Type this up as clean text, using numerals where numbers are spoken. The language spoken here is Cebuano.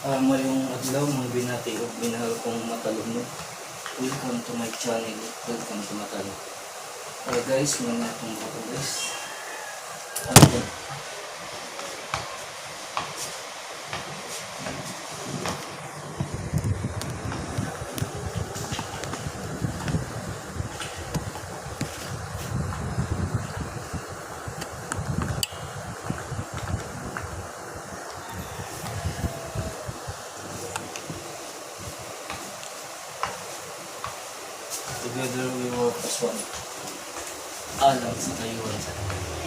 Maayong adlaw, mga binati ug minahal kong matalumno. Welcome to my channel. Welcome to Matalo. Guys, mga itong ko, guys. Ano to? Together we work as one. Alang sa Taiwan.